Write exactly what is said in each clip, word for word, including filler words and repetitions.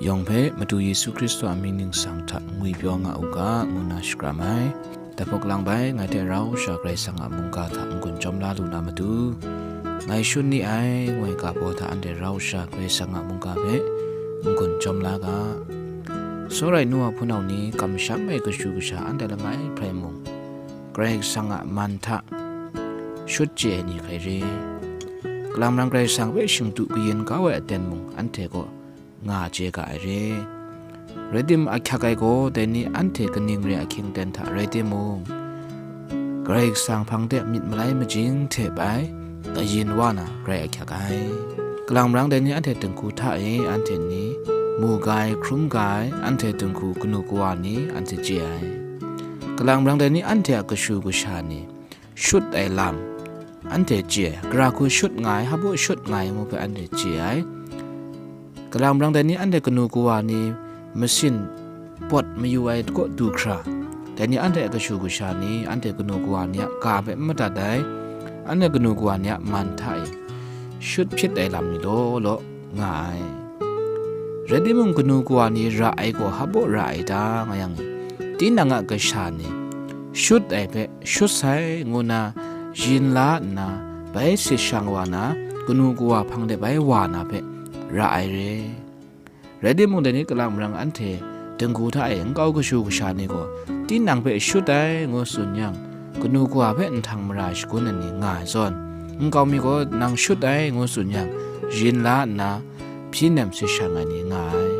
Yawng hpe Madu Yesu Hkristu a mying ningsang hta ngwipyaw nga u ga, ngu nna shakram ai. Dai hpawk lang bai, ngai hte rau sha Karai Kasang a mungga hta n-gun chyawm la lu na matu, ngai shun ni ai, ngu ai ga baw hta anhte rau sha Karai Kasang a mungga hpe n-gun chyawm la ga. Tsawra ai nu wa hpunau ni, kamsham ai kashu kasha anhte langai hprai mung, Karai Kasang a man hta shut chye ai ni hkrai re. Kalang marang Karai Kasang hpe shingdu kayin kau ai aten mung anhte kaw nga chye ga ai re. Rai timung, ahkyak ai gaw dai ni anhte kaning re ahkying ten hta rai timung, Karai Kasang hpang de myit malai majing hte bai kayin wa na rai ahkyak ai. Kalang marang dai ni anhte dinghku hta e anhte ni mu ga ai, hkrum ga ai, anhte dinghku kanu kawa ni anhte chye ai. Kalang marang dai ni anhte a kashu kasha ni shut ai lam anhte chye ai, gara hku shut nga ai, hpaw shut nga ai ngu hpe anhte chye ai. Kalang marang dai ni anhte kanu kawa ni masin pawt mayu ai kaw du hkra, dai ni anhte a kashu kasha ni anhte kanu kawa ni a ga hpe n madat ai, anhte kanu kawa ni a man hta e shut hpyit ai lam ni law law nga ai. Rai timung, kanu kawa ni ra ai gaw hpaw ra ai ta, nga yang, tinang a kasha ni shut ai hpe shut sai ngu na yin la nna, bai sit shang wa na, kanu kawa hpang de bai wa na hpe ra ai re. Rai timung, dai ni kalang marang anhte dinghku hta e nkau kashu kasha ni gaw, tinang hpe shut ai ngu tsun yang, kanu kawa hpe nhtang mara shagun ai ni nga ai zawn, nkau mi gaw nang shut ai ngu tsun yang, yin la nna, hpyi nem sit shang ai ni nga ai.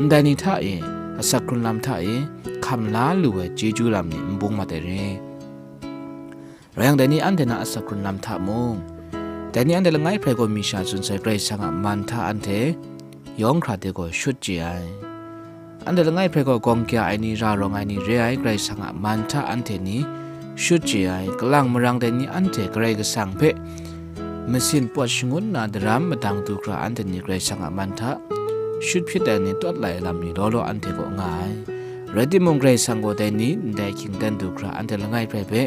Ndai ni hta e, asak hkrun lam hta e hkam la lu ai chyeju lam ni n bung mat ai re. Rai yang, dai ni anhte na asak hkrun lam hta mung, dai ni anhte langai hprai gaw mi sha tsun sai Karai Kasang a man hta anhte yawng hkra de gaw shut chye ai. Anhte langai hprai gaw gawng kya ai ni, ra rawng ai ni re ai, Karai Kasang a man hta anhte ni shut chye ai. Kalang marang dai ni anhte Karai Kasang hpe masin pawt shangun na daram madang du hkra anhte ni Karai Kasang a man hta shut hpyit ai ni tawt lai ai lam ni law law anhte kaw nga ai. Rai timung, Karai Kasang gaw dai ni ndai hkying dan du hkra anhte langai hprai hpe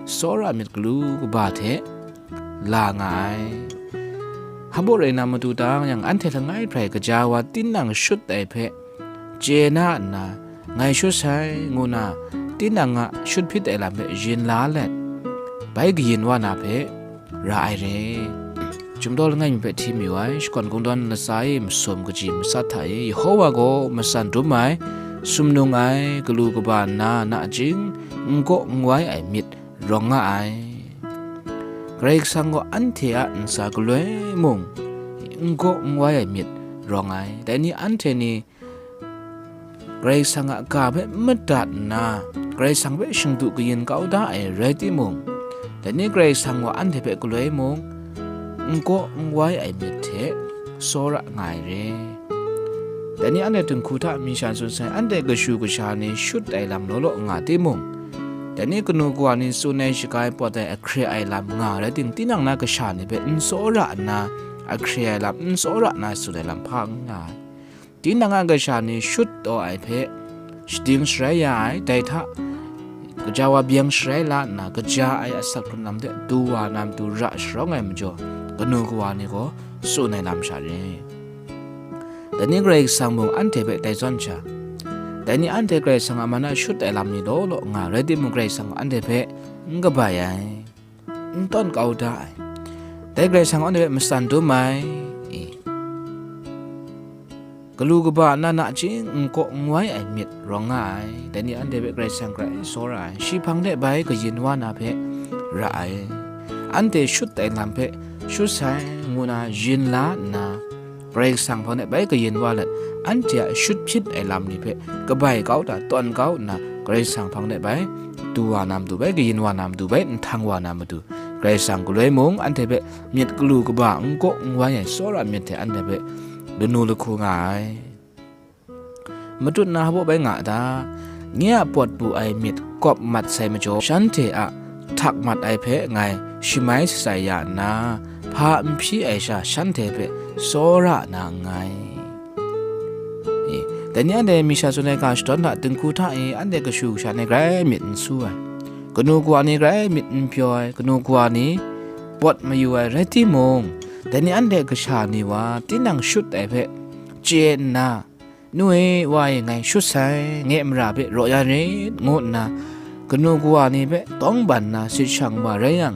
tsawra myit galu kaba hte la nga ai. Hpaw rai na matu tang yang, anhte langai hprai gaja wa tinang shut ai hpe chye na nna, ngai shut sai ngu na, tinang a shut hpyit ai lam hpe yin la let, bai kayin wa na hpe ra ai re. Chyum daw langai mi hpe hti mayu ai, shakawn kungdawn latsa e masum kaji masat hta e, Yehova gaw matsan dum ai, sumnung ai, galu kaba nna nachying n gaw n wai ai myit rawng nga ai. Karai Kasang gaw anhte a ntsa galoi mung n gaw n wai ai myit rawng ai. Dai ni anhte ni Karai Kasang a ga hpe n madat nna, Karai Kasang hpe shingdu kayin kau da ai rai timung, dai ni Karai Kasang gaw anhte hpe galoi mung n gaw n wai ai myit hte tsawra nga ai re. Dai ni anhte dinghku hta mi sha tsun sai, anhte kashu kasha ni shut ai lam law law nga timung, dai ni kanu kawa ni tsun ai shaga ai pawt ai ahkre ai lam nga rai ting, tinang na kasha ni hpe n tsawra nna, ahkre ai lam n tsawra nna tsun ai lam hpa n nga ai. Tinang a kasha ni shut taw ai hpe shading sharai ya ai, dai hta gaja wa byeng sharai la nna, kaja ai asak hkrun lam hte du wa na matu ra sharawng ai majaw, kanu kawa ni gaw tsun ai lam sha re. Dai ni Karai Kasang mung anhte hpe tai zawn sha, dai ni anhte Karai Kasang a man a shut ai lam ni law law nga rai timung, Karai Kasang gaw anhte hpe n kabai ai, n tawn kau da ai. Dai Karai Kasang gaw anhte hpe matsan dum ai, i, galu kaba nna nachying n gaw n wai ai myit rawng nga ai. Dai ni anhte hpe Karai Kasang grai tsawra ai, shi hpang de bai kayin wa na hpe ra ai. Anhte shut ai lam hpe shut sai ngu na yin la nna, Karai Kasang hpang de bai kayin wa let, anhte a shut hpyit ai lam ni hpe kabai kau da, tawn kau nna, Karai Kasang hpang de bai du wa na matu, bai kayin wa na matu, bai nhtang wa na matu, Karai Kasang galoi mung anhte hpe myit galu kaba n gaw n wai ai tsawra myit hte anhte hpe lanu lahku nga ai. Matut na hpaw bai nga a ta? Nye a pawt bu ai myit kawp mat sai majaw, shanhte a htak mat ai hpe ngai shamai shatsai ya nna, hpa n hpyi ai sha shanhte hpe tsawra na nngai. E, dai ni anhte mi sha tsun ai ga shadawn hta dinghku hta e anhte kashu kasha ni grai myit n su ai, kanu kawa ni grai myit n pyaw ai, kanu kawa ni pawt mayu ai rai timung, dai ni anhte kasha ni wa tinang shut ai hpe chye nna, Nu e, wa e, ngai shut sai, nye mara hpe raw ya rit, ngu nna, kanu kawa ni hpe tawngban na sit shang wa rai yang,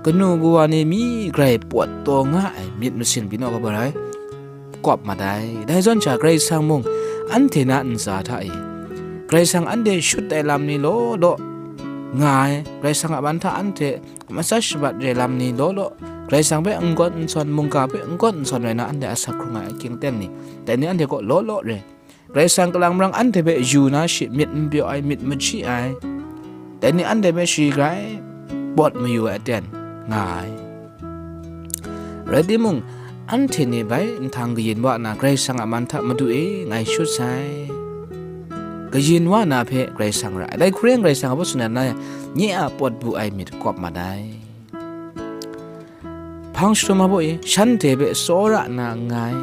kanu kawa ni myi grai pawt taw nga ai myit masin pyi naw kaba rai, kawp mat ai. Dai zawn sha, Karai Kasang mung anhte na ntsa hta e, Karai Kasang anhte shut ai lam ni law law nga ai, Karai Kasang a man hta anhte matsat shabat re lam ni law law, Karai Kasang hpe n-gawn n-sawn, mungga hpe n-gawn n-sawn rai na, anhte asak hkrung ai ahkying aten ni, dai ni anhte kaw law law re. Karai Kasang kalang marang anhte hpe yu na shi myit n pyaw ai, myit machyi ai, dai ni anhte hpe shi grai pawt mayu ai aten nga ai. Rai timung, anhte ni bai nhtang kayin wa na, Karai Kasang a man hta, Madu e, ngai shut sai, kayin wa na hpe Karai Kasang ra ai. Dai hku rai yang, Karai Kasang a baw tsun ai na, nye a pawt bu ai myit kawp mat ai. Hpang jahtum a baw e, shanhte hpe tsawra nna nngai,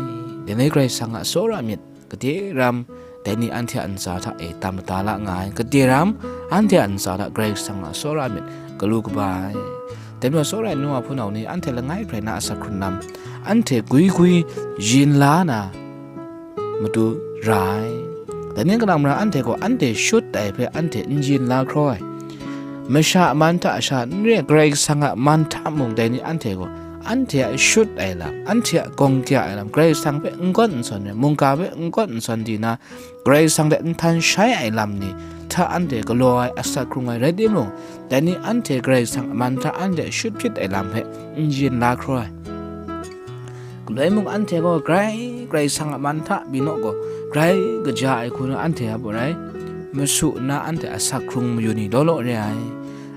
dai ni Karai Kasang a tsawra myit gade ram, dai ni anhte a ntsa hta e tam mada la nga ai, gade ram, anhte a ntsa hta Karai Kasang a tsawra myit galu kaba ai. Dai majaw, tsawra ai nu wa hpunau ni, anhte langai hprai na asak hkrun lam, anhte gwi gwi yin la na matu ra ai. Dai ni kalang mara anhte gaw anhte shut ai hpe anhte n yin la hkraw ai. Masha a man hta sha n re, Karai Kasang a man hta mung dai ni anhte gaw, anhte a shut ai lam, anhte a gawng kya ai lam, Karai Kasang hpe n-gawn n-sawn re, mungga hpe n-gawn n-sawn di na, Karai Kasang hte nhtan shai ai lam ni hta anhte galaw ai, asak hkrung ai rai timung, dai ni anhte Karai Kasang a man hta anhte shut hpyit ai lam hpe n yin la hkraw ai. Galoi mung anhte gaw grai, Karai Kasang a man hta pyi naw gaw, grai kaja ai hku na anhte a baw rai, masu nna anhte asak hkrung mayu ni law law re ai.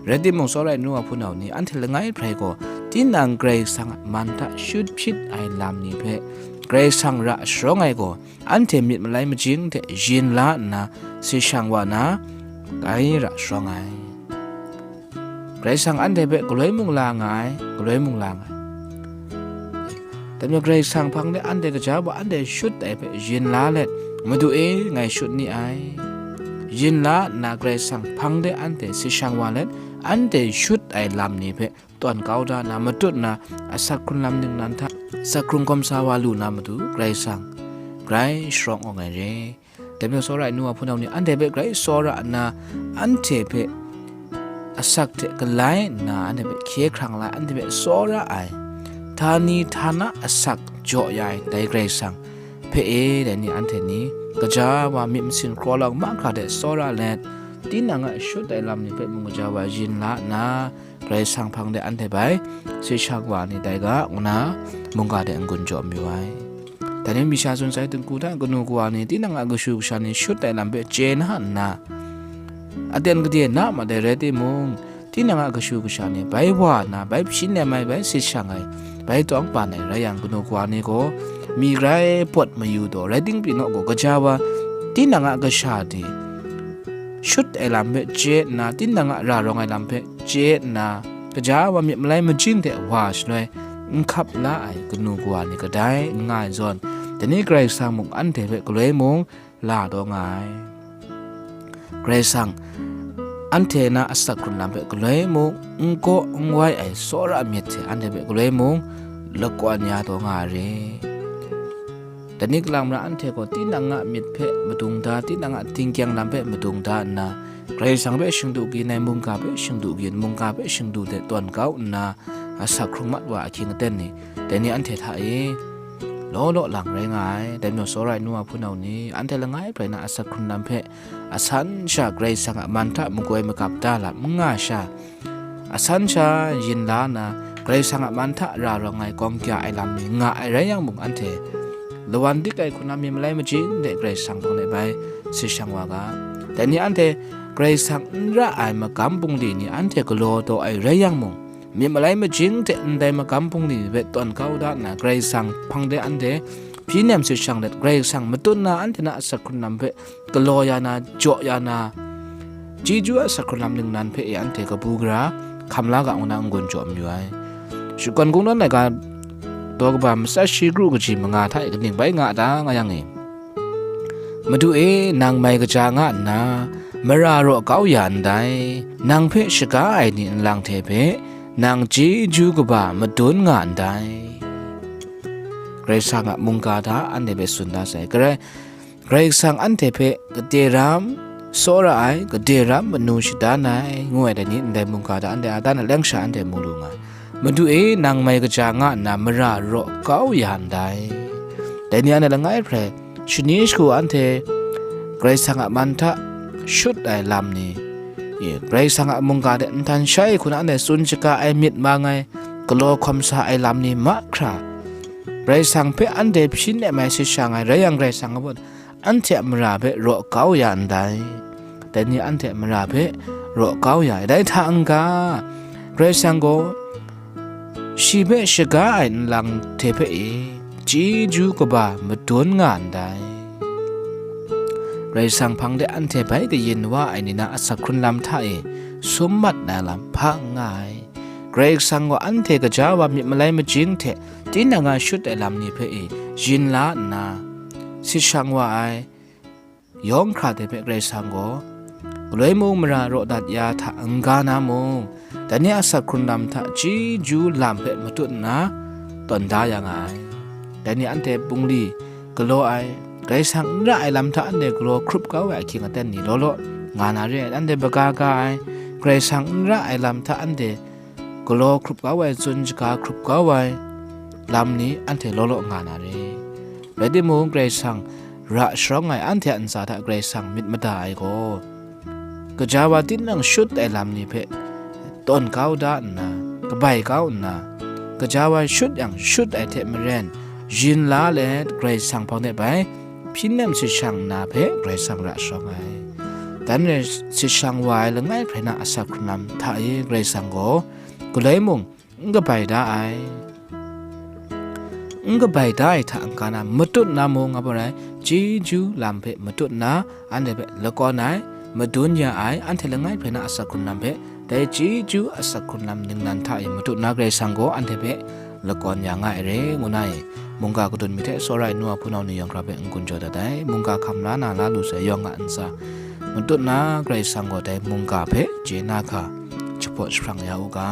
Rai timung, tsawra ai nu wa hpunau ni, anhte langai hprai gaw, tinang Karai Kasang a man hta shut hpyit ai lam ni hpe Karai Kasang ra sharawng ai gaw, anhte myit malai majing hte yin la nna, sit shang wa na, grai ra sharawng ai. Karai Kasang anhte hpe galoi mung la nga ai, galoi mung la nga ai. Dai majaw, Karai Kasang hpang de anhte gaja wa anhte shut ai hpe yin la let, Madu e, ngai shut ni ai. Yin la nna, Karai Kasang hpang de anhte sit shang wa let, anhte shut ai lam ni hpe tawn kau da na, matut na, asak hkrun lam ningnan hta, asak hkrung hkawm sa wa lu na matu, Karai Kasang grai sharawng awng ai re. Dai majaw, tsawra ai nu wa hpunau ni, anhte hpe grai tsawra nna, anhte hpe asak hte galai nna, anhte hpe hkye hkrang la ai, anhte hpe tsawra ai, htani htana asak jaw ya ai, dai Karai Kasang hpe e, dai ni anhte ni, gaja wa myit masin hkraw lang mahkra hte tsawra let, tinang a shut ai lam ni hpe mung gaja wa yin la nna, Karai Kasang hpang de anhte bai sit shang wa ni tai ga, ngu na mungga de n-gun jaw mayu ai. Dai ni masha tsun sai dingku hta kanu kawa ni, tinang a kashu kasha ni shut ai lam hpe chye na nna, aten gade na ma dai rai timung, tinang a kashu kasha ni bai wa na, bai hpyi nem ai, bai sit shang ai, bai tawngban ai rai yang, kanu kawa ni gaw myi grai pawt mayu taw, rai ting pyi naw gaw, gaja wa tinang a kasha de shut ai lam hpe chye nna, tinang a ra rawng ai lam hpe chye nna, gaja wa myit malai majing hte wa shaloi n hkap la ai kanu kawa ni kadai n nga ai zawn, dai ni Karai Kasang mung anhte hpe galoi mung la taw nga ai. Karai Kasang anhte na asak hkrun lam hpe galoi mung n kaw n wai ai tsawra myit hte anhte hpe galoi mung lakwan ya taw nga ai re. Dai ni kalang mara anhte gaw tinang a myit hpe madung da, tinang a tingkyang lam hpe madung da nna, Karai Kasang hpe shingdu kyin ai, mungga hpe shingdu kyin, mungga hpe shingdu de tawn kau nna, asak hkrung mat wa ahkying aten ni, dai ni anhte hta e law law lang rai nga ai. Dai majaw, tsawra ai nu wa hpunau ni, anhte langai hprai na asak hkrun lam hpe asan sha Karai Kasang a man hta makoi magap da lam n nga sha, asan sha yin la na, Karai Kasang a man hta ra rawng ai, gawng kya ai lam ni nga ai rai yang mung, anhte lawan dik ai hku na myit malai majing de Karai Kasang hpang de bai sit shang wa ga. Dai ni anhte Karai Kasang n ra ai magam bungli ni anhte galaw taw ai rai yang mung, myit malai majing hte ndai magam bungli ni hpe tawn kau da nna, Karai Kasang hpang de anhte hpyi nem sit shang let, Karai Kasang matut na anhte na asak hkrun lam hpe galaw ya na, jaw ya na, chyeju a asak hkrun lam ningnan hpe e anhte kabu gara hkam la ga, ngu na n-gun jaw mayu ai. Shakawn Kungdawn laika daw kaba matsat shi kru kaji manga hta e kaning bai nga a ta, nga yang e, Madu e, nang mai kaja nga nna, mara raw kau ya ndai, nang hpe shaga ai ni nlang hte hpe, nang chyeju kaba madun nga ndai. Karai Kasang a mungga hta anhte hpe tsun da sai. Karai, Karai Kasang anhte hpe gade ram tsawra ai, gade ram manu shadan ai, ngu ai dai ni ndai mungga hta anhte a dan aleng sha anhte mu lu nga ai. Madu e, nang mai kaja nga nna mara raw kau ya ndai. Dai ni anhte langai hpe shani shagu anhte Karai Kasang a man hta shut ai lam ni, e, Karai Kasang a mungga de nhtan shai hku na anhte tsun shaga ai, myit mang ai, galaw hkawm sa ai lam ni mahkra, Karai Kasang hpe anhte hpyi nem ai, sit shang ai, rai yang Karai Kasang a bawn anhte a mara hpe raw kau ya ndai. Dai ni anhte a mara hpe raw kau ya ai. Dai hta n-ga, Karai Kasang gaw shi hpe shaga ai nlang hte hpe e, chyeju kaba madun nga ndai. Karai Kasang hpang de anhte bai kayin wa ai ni na asak hkrun lam hta e sum mat na lam hpa n nga ai. Karai Kasang gaw anhte gaja wa myit malai majing hte tinang a shut ai lam ni hpe e yin la nna, sit shang wa ai yawng hkra hte hpe Karai Kasang gaw galoi mung mara raw dat ya hta n-ga na mung, dai ni a asak hkrun lam hta chyeju lam hpe matut nna tawn da ya nga ai. Dai ni anhte bungli galaw ai, Karai Kasang n ra ai lam hta anhte galaw hkrup kau ai ahkying aten ni law law nga na re ai. Anhte baga ga ai, Karai Kasang n ra ai lam hta anhte galaw hkrup kau ai, tsun shaga hkrup kau ai lam ni anhte law law nga na re. Rai timung, Karai Kasang ra sharawng ai anhte a ntsa hta Karai Kasang myit mada ai gaw, gaja wa tinang shut ai lam ni hpe tawn kau da nna, kabai kau nna, gaja wa shut yang shut ai hte maren, yin la let Karai Kasang hpang de bai hpyi nem sit shang nna hpe Karai Kasang ra sharawng ai. Dan re sit shang wa ai langai hpe na asak hkrun lam hta e Karai Kasang gaw galoi mung n kabai da ai. N kabai da ai hta n-ga na, matut na mung nga bawr ai, chyeju lam hpe matut na, anhte hpe lakawn ai, madun ya ai, anhte langai hpe na asak hkrun lam hpe, dai chyeju asak hkrun lam ningnan hta e matut na Karai Kasang gaw anhte hpe lakawn ya nga ai re, ngu na e, mungga kadun mi hte tsawra ai nu a hpunau ni yawng hkra hpe n-gun jaw dat ai, mungga hkam la na la lu sai yawng a ntsa matut na Karai Kasang gaw dai mungga hpe chye na hka jahpaw jahprang ya u ga.